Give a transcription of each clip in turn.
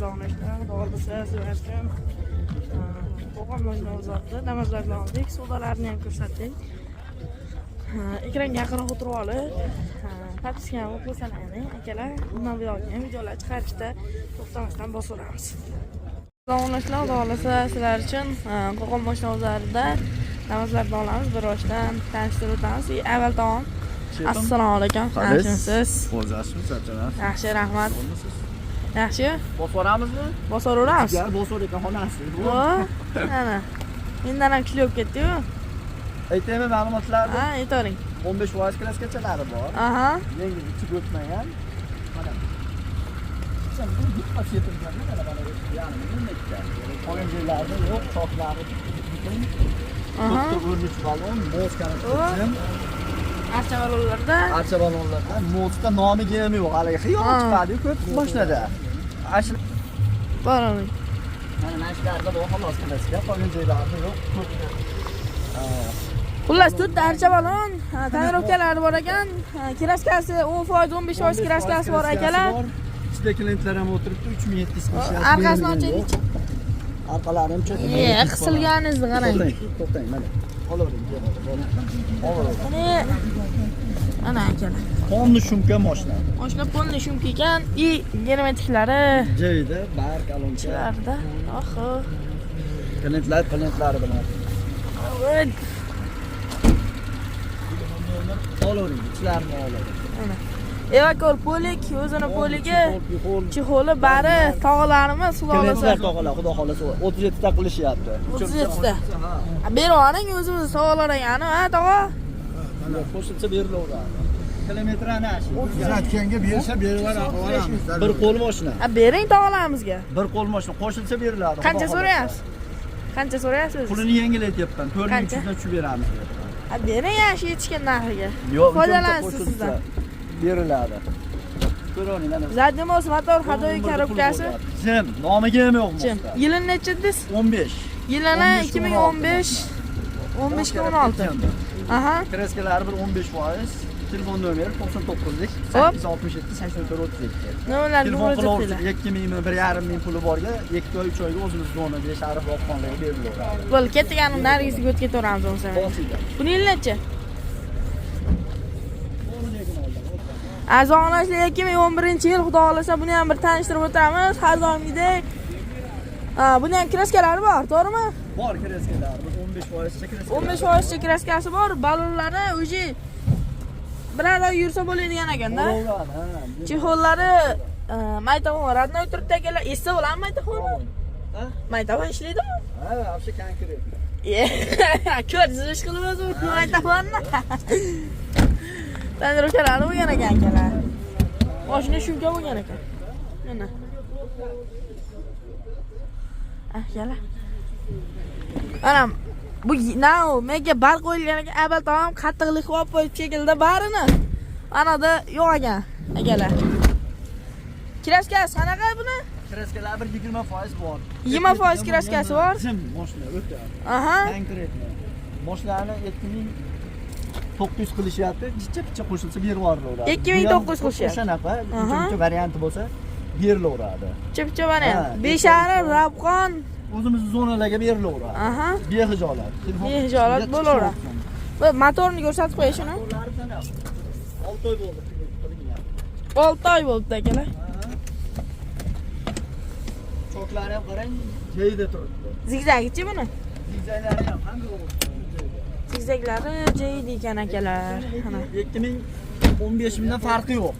Arzonlashlar, xudo xohlasa sizlar uchun Qo'qon mashina bozorida Damaslarni oldik, savdolarini ham ko'rsatdik. Ekranga yaqinroq o'tirib olib, подписка ham qo'ysalaring, akalar, bundan buyog'iga ham videolar chiqarishda to'xtamasdan bosaveramiz. Arzonlashlar, xudo xohlasa sizlar uchun Qo'qon mashina bozorida Damaslarni olamiz, bir boshdan tanishtirib o'tamiz. Avval taom. Assalomu alaykum. Yaxshimisiz? O'zasiz, charchamas. Yaxshi, rahmat. Yaxshi? Bosib yuboramizmi? Bosaveramiz. Jigar bosib ekan xonasi. O, ana. Mendan ham kuchli bo'lib ketdi-yu. Aytaymi ma'lumotlarni? Ha, aytavering. 15% kraskachalari bor. Yengil ichib o'tmagan. Mana. Bitta yetilgan, mana mana ya'ni nima. Qolgan joylarida yo'q, choklari butun. To'rtta o'rnich balon, moz katta. Archa balonlarda. Archa balonlarda mozda nomi ham yo'q. Haligi xiyol chiqadi ko'p mashinada. Ashul Bor uning. Mana mana shularda bor xolos kraska, qolgan joylarida yo'q. Xullas, to'rtta archa balon, tonirovkalari bor ekan. Kraskasi 10%, 15% kraskasi bor akalar. Ichida klientlar ham o'tiribdi, 3700 qilishyapti. Orqasini ochaylik. Orqalari ham cho'tib. Ye, qisilganingizni qarang. To'xtang, to'xtang, mana. Olavering, olavering. Mana ana akalar. Полный шумка mashina. Mashina полный шумка ekan и germetiklari Joyida bar kolonka. ichlarida. Oho. Klientlar klientlari bilan. Evet. Olavering, ichlarini olavering. Ana. Evakor polik, o'zini poligi, Chexol, chexoli, bari tog'alarimiz, xudo Klientlar xohlasa. tog'alar, xudo xohlasa 37 ta qilishyapti. 37 ta. Ha. Berib yuboring, o'zimiz tog'alar ekan, ha tog'a? Qo'shilsa berilaveradi. Kilometr ana shu. Uzatganga bersa beraveramiz. Bir qo'l mashina. Ha, bering tog'alarimizga. Bir qo'l mashina qo'shilsa beriladi. Xudo Qancha xohlasa. so'rayapsiz? Qancha so'rayapsiz? Pulini yengil aytyapman. Qancha? 4300 dan tushib beramiz deyapman. Ha, bering yaxshi yetishgan narxiga. Yo'q, Foydalanasiz qo'shilsa sizdan. beriladi. Ko'ravering mana. Задний мост motor ходовой 11 korobkasi. pul bo'lyapti. Jim, nomiga ham yo'q Jim. mostda. Yilini necha dedingiz? 15. Yilini 15 2015 15 ga 16. Aha. Kraskalari bir 15%. Telefon nomeri 99lik Hop. 867 84 32. Nomerlarni Telefon murojaat qilaversin. qilinglar. 2 mingmi, 1,5 ming puli borga 2 oy, 3 oyga o'zimiz zona besharif Ropxonlarga berilaveradi. Bo'ldi, ketdik, ani narigisiga o'tib ketaveramiz bo'lmasa. Bosinglar. Buni yili necha? Arzonlashlar 2011-yil, xudo xohlasa buni ham bir tanishtirib o'tamiz har doimgidek. Ha, buni ham kraskalari bor, to'g'rimi? Bor kraskalari, bir 15% cha kraska. 15% cha kraskasi bor, balonlari уже biror oy yursa bo'ladigan ekanda. Bo'laveradi, ha. Chexollari maytafon родной turibdi akalar. Esda bo'ladimi maytafonmi? Ha? Maytafon ishlaydimi? Ha, вообще конкретно. Ko'rsiz ish qilib o'zi maytafonni. Tonirovkalari bo'lgan ekan akalar. Mashina шумка bo'lgan ekan. Mana. Akalar. Mana bu nau menga bar qo'yilgan ekan, avval tamom qattiqlik qilib qo'yib shekilda barini. Anada yo'q ekan akalar. Kraskasi qanaqa buni? Kraskalar bir 20% bor. 20% kraskasi bor. Jim mashina o'ta. Aha. Конкретно. Mashinani 2900 qilishyapti. Jicha picha qo'shilsa berib yuborilaveradi. 2900 qo'shyapti. O'shanaqa, uncha varianti bo'lsa berilaveradi. Chipcha variant. Ha, Besharim, Rabqon. O'zimizni zonalarga berilaveradi. Aha. Behijolat. Telefon Behijolat bo'laveradi. Bu motorni ko'rsatib qo'y shuni. 6 oy bo'ldi qilingan. 6 oy bo'libdi akalar. Choklari ham qarang, joyida turibdi. Zigzagichi buni? Zigzaglari ham hamma Zigzaglari joyida ekan akalar. Ana. 2015 mingdan farqi yo'q.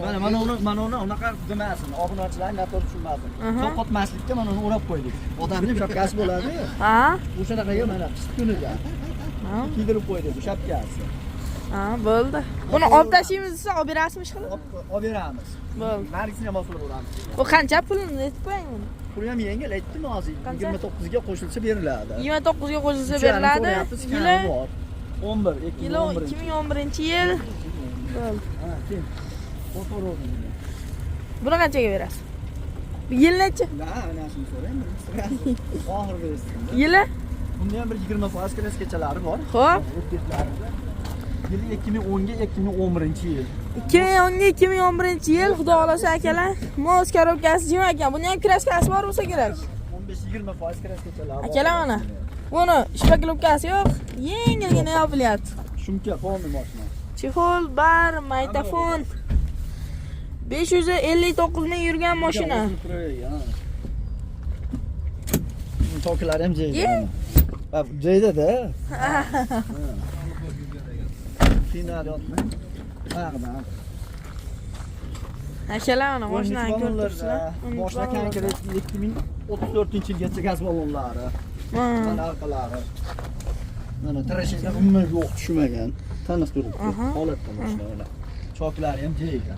Mana mana uni mana uni unaqa demasin, obunachilar noto'g'ri tushunmasin. Sovqotmaslikka mana uni o'rab qo'ydik. Odamning shapkasi bo'ladi. Ha? O'shanaqaga mana qist kunida Ha? kiydirib qo'ydik bu shapkasi. Ha, bo'ldi. Buni olib tashlaymiz desa, olib berasizmi ish qilib? Olib beramiz. Bo'ldi. Narigisini ham olib Bu qancha pulini aytib qo'ying buni. Puli ham yengil aytdim hozir. Qancha? 29 ga qo'shilsa beriladi. 29 ga qo'shilsa Uch yarim beriladi. so'rayapmiz, kami Yili bor. 11 yili 2011. 2011-yil. Bo'ldi. Ha, keyin. Motor. Buni qanchaga berasiz? Bu yil necha? Ha, ana shuni so'rang, birinchi. Oxirgi eshitdim. Yili? Bunda ham bir 20% kraskachalari bor. Xo'p. O'tkazlarida. Yili 2010 ga 2011 yil. 2010-2011 yil, xudo xolasa akalar, mos korobkasi jim ekan. Buni ham kraskasi bor bo'lsa kerak. 15-20% kraskachalar bor. Akalar mana. Buni shpaklovkasi yo'q, yengilgina yopilyapti. Shumka полный mashina. Chexol, bar, maytafon. 559 ming yurgan mashina. Toklari ham joyida. Ye. Ha, joyida-da. Final yotmang. Bag'dan. Akalar mana mashinani ko'rib turibsizlar. Boshqa konkret 2034-yilgacha gaz ballonlari, mana orqalari. Mana trashida umuman yo'q tushmagan. Taniq turibdi. Holatda mashina mana. Choklari ham joyida.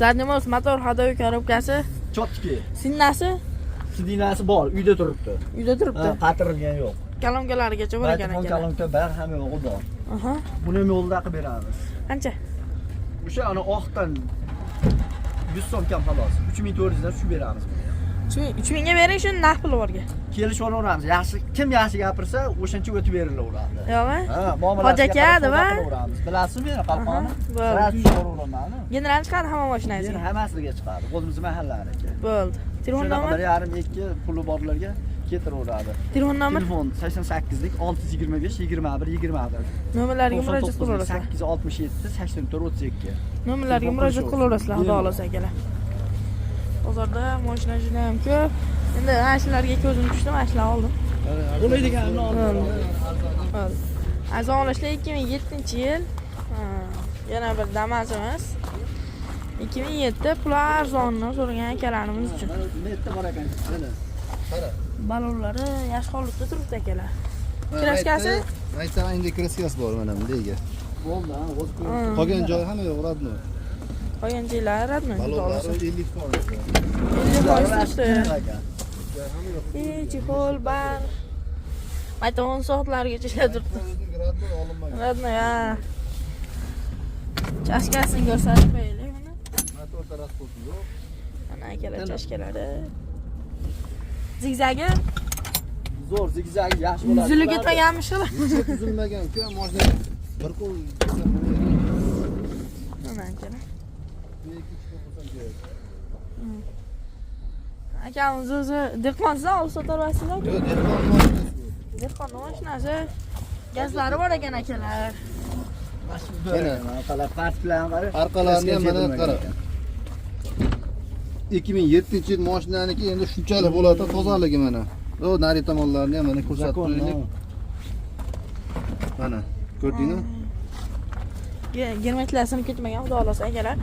Задний мост, motor, ходовой korobkasi, Chotki. sinnasi Sidinasi bor, uyda turibdi. uyda turibdi. Ha, qatirilgan yo'q. Kolonkalarigacha bor ekan Telefon akalar. kolonka bar hamma yo'g'i bor. Aha. Buni ham yo'lda qilib beramiz. Qancha? O'sha ana oqdan 100 so'm kam xolos. 3400 dan tushib beramiz buni ham. 3000 ga bering shuni naqd puli borga. Kelishib olaveramiz. Yaxshi, kim yaxshi gapirsa, o'shancha o'tib berilaveradi. Yo'qmi? Ha, muomalasiga Hoji aka, qarab nima? savdo qilaveramiz. Bilasizmi meni qalqoni? Bo'ldi. Sразу tushaveraman. General chiqadi hamma Men mashinangizga. hammasiga chiqadi. O'zimiz mahallaniki. Bo'ldi. Telefon Shunaqa nomer? 1.5 2 puli borlarga ketiraveradi. Telefon nomer? Telefon 88lik 625 21 21. Nomerlarga murojaat 99lik qilaverasizlar. 867 84 32. Nomerlarga Telefon murojaat qilishaversin. qilaverasizlar, xudo Bemalol. xolasa akalar. Bozorda mashina juda ham ko'p. Endi mana shularga ko'zim tushdi, mana shularni oldim. Bo'lmaydiganini oldim. Bo'ldi. Arzon olishlar 2007-yil. Ha, yana bir Damas'imiz. 2007 puli arzonni so'ragan akalarimiz uchun. Mana bu yerda bor ekan. Mana. Qara. Balonlari yaxshi holatda turibdi akalar. Kraskasi? Aytsam endi kraskasi bor mana bundayga. Bo'ldi, ha, o'zi ko'rib. Qolgan joyi hamma yo'q, родной. Qolgan joylari родной. Xudo Balonlari xolasa. 50%. 50% turibdi. Ekan. Hamma yo'q. E, chexol, bar. Maytavon soatlargacha ishlab turibdi. Родной olinmagan. Родной, ha. Chashkasini ko'rsatib qo'yaylik buni. Motor расход yo'q. Mana akalar chashkalari. Zigzagi Zo'r, zigzag yaxshi bo'ladi. uzilib ketmaganmi shu? Hech uzilmagan uka, mashina bir qo'l desa bo'lmaydi. Mana akalar. Bir ikki uch qo'l bo'lsam kerak. Akamiz o'zi dehqonsizlar, olib sotarasizlar. Yo'q, dehqon mashinasi bu. Dehqonni mashinasi. Gazlari bor ekan akalar. Mana, orqalar partbilan qara. Orqalarini ham mana qara. 2007 yil mashinaniki endi shunchalik bo'ladi tozaligi mana. O nari tomonlarini ham mana ko'rsatib Zakon, qo'ydik. Mana ko'rdingmi? Germetlar sinib ketmagan, xudo xolasa akalar.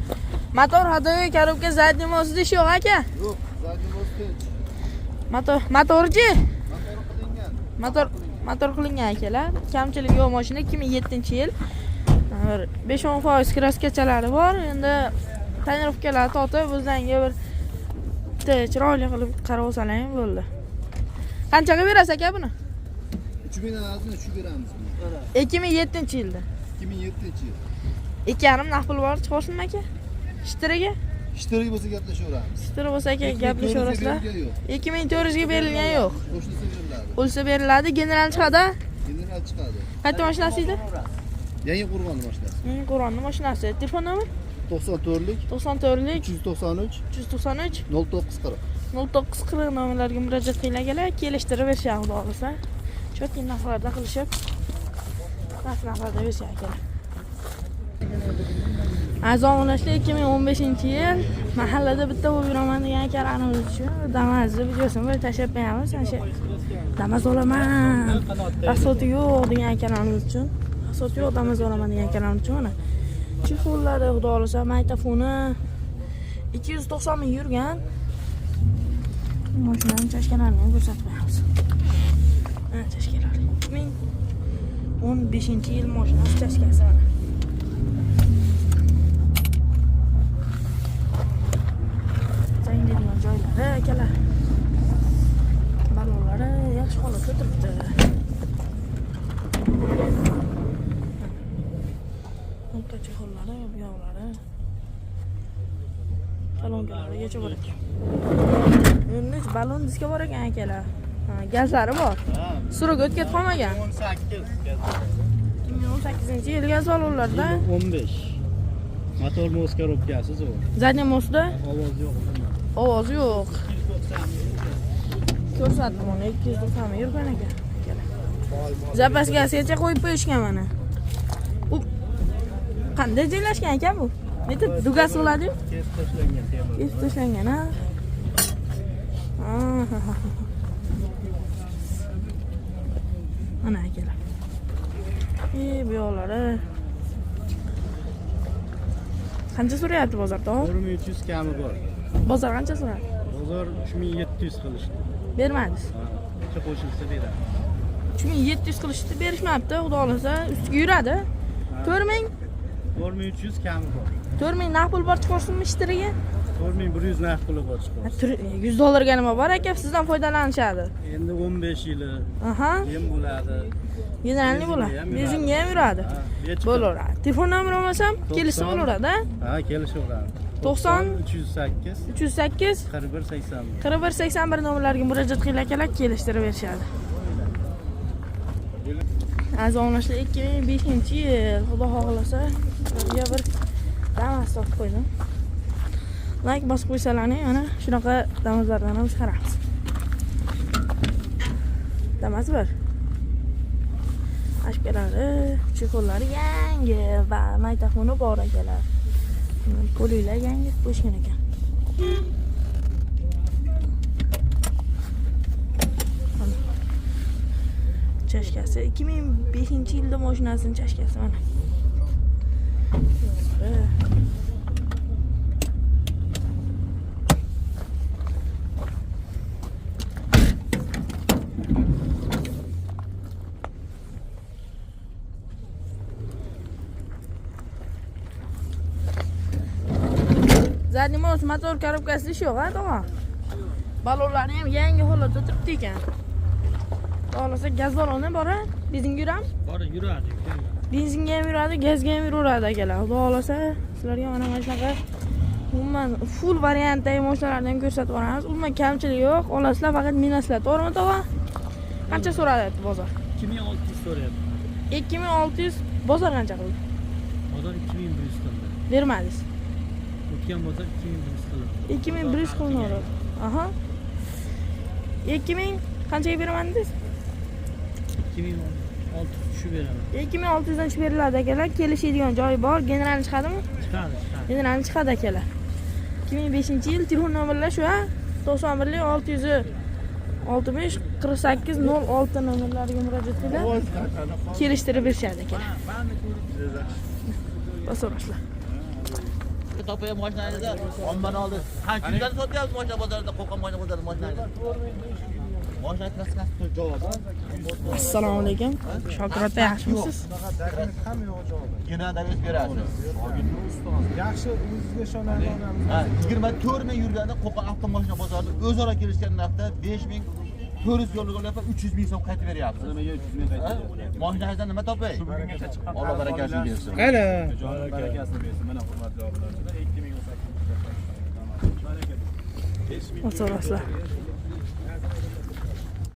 Motor, ходовой korobka, задний мост ish yo'q aka. Yo'q, задний мост tinch. Motor, motorchi? Motori qilingan. Motor qilingan akalar. Kamchilik yo'q mashina 2007-yil. Bir 5-10% kraskachalari bor. Endi tonirovkalar tortib o'zlariga bir bitta chiroyli qilib qarab olsalar ham bo'ldi. Qanchaga berasiz aka buni? 3000 dan ozini tushib beramiz buni. 2007-yilda. 2007 yil. 2,5 naqd pul bor chiqarsinmi aka? Ishtiriga? Ishtiragi bo'lsa gaplashaveramiz. Ishtiri bo'lsa aka gaplashaverasizlar. 2400 yo'q. 2400 ga berilgan yo'q. Qo'shnisi beriladi. Bo'lsa beriladi, general chiqadi. General chiqadi. Qayerda mashinasi edi? Yangi Qo'rg'on mashinasi. Qo'rg'onni mashinasi. Telefon nomer 94lik 94lik 393 393 0940. 0940 nomerlarga murojaat qilinglar akalar, kelishtirib berishadi xudo xohlasa. Cho'tki narxlarda qilishib, narx narxlarda berishadi akalar. Arzon ulashli 2015-yil mahallada bitta bo'lib yuraman degan akalarimiz uchun Damasni videosini bir tashlab qo'yamiz. Ana shu Damas olaman, rasxodi yo'q degan akalarimiz uchun, rasxodi yo'q Damas olaman degan akalarimiz uchun mana chexollari xudo xohlasa maytafoni 290 ming yurgan. Mashinani chashkalarini ham ko'rsatib qo'yamiz. Mana chashkalari. 2015-yil mashinasi chashkasi mana. Zanglaydigan joylari akalar. Balonlari yaxshi holatda turibdi. O'rta chexollari, bu yoqlari. Kolonkalarigacha bor ekan. Endi balon diska bor ekan akalar. Ha, gazlari bor. Срок o'tib ketib qolmagan. 18. 2018-yil gaz ballonlarda 15. Motor мост korobkasi zo'r. Задний мост da Ovoz yo'q. Ovozi yo'q. Ko'rsatdim uni 290 ming yurgan ekan. Akalar. Zapaskasigacha qo'yib qo'yishgan mana. U qanday joylashgan ekan bu? Neta dugasi bo'ladi-yu? Kesib tashlangan temir. Kesib tashlangan, ha? Ha, ha, ha, ha. Mana akalar. E, bu yoqlari. Qancha so'rayapti bozorda? 4300 kami bor. Bozor qancha so'radi? Bozor 3700 qilishdi. Bermadingiz. Necha qo'shilsa beradi. 3700 qilishdi, berishmabdi, xudo xohlasa, ustiga yuradi. 4000, 4300 kami bor. 4000 naqd pul bor chiqarsinmi ishtiriga? 4100 naqd puli bor chiqar. 100 dollarga nima bor aka, sizdan foydalanishadi. Endi 15 yili Aha, yem bo'ladi. generalniy bo'ladi. Benzinga ham yuradi. Ha, besh Bo'laveradi. Telefon nomeri bo'lmasam kelishsa bo'laveradi, a? Ha, kelishaveradi. 90 308 308 41 81. 41 81 nomerlarga murojaat qilinglar akalar, kelishtirib berishadi. Aziz obunachilar, 2005-yil, xudo xohlasa, sizlarga bir Damas sotib qo'ydim. Like bosib qo'ysalaring, mana shunaqa Damaslardan ham chiqaramiz. Damas bir. Ashkalari, chexollari yangi va maytaxoni bor akalar. Ko'liklar yangi qo'shgan ekan. Chashkasi 2005-yilda mashinasining chashkasi mana. Задний мост motor korobkasida ish yo'q, ha, tog'a? Balonlari ham yangi holatda turibdi ekan. Xohlasa gaz baloni bor, a? Benzinga yurami? Bor, yuradi. Benzinga ham yuradi, gazga ham yuraveradi akalar. Xudo xohlasa, sizlarga mana shunaqa umuman full variantdagi mashinalarni ham ko'rsatib boramiz. Umuman kamchilik yo'q. Olasizlar, faqat minasizlar. To'g'rimi, tog'a? Qancha so'rayapti bozor? 2600 so'rayapti. 2600 bozor qancha qildi? Bozor 2100 qildi. Bermadingiz. O'tgan bozor 2100 qildi. 2100 qilinaveradi. Aha. 2000 qanchaga beraman dedingiz? 2600 tushib beraman. 2600 dan tushib beriladi akalar. Kelishadigan joyi bor. General chiqadimi? Chiqadi, chiqadi. General chiqadi akalar. 2005-yil telefon nomerlar shu, ha? 91 665 48 06 nomerlariga murojaat qilinglar. Kelishtirib berishadi akalar. Bosaverasizlar. Topaya mashinangizni omban oldi. Qancha yildan sotyapsiz mashina bozorida, Qo'qon mashina bozorida mashinangizni? Mashina kraskasi javob. Assalomu alaykum. Shokir aka, yaxshimisiz? Gina davis berasiz. Yaxshi, o'zizga ishonadigan odammiz. Ha, 24 ming yurganda Qo'qon avtomashina bozorida o'zaro kelishgan narxda 5400 yo'lga olyapman, 300 ming so'm qaytib beryapsiz. Nimaga 300 ming qaytib beryapsiz? Mashinangizdan nima topay? Alloh barakasini bersin. Qani? Barakasini bersin. Mana hurmatli obunachilar, 2018 Bosaverasizlar.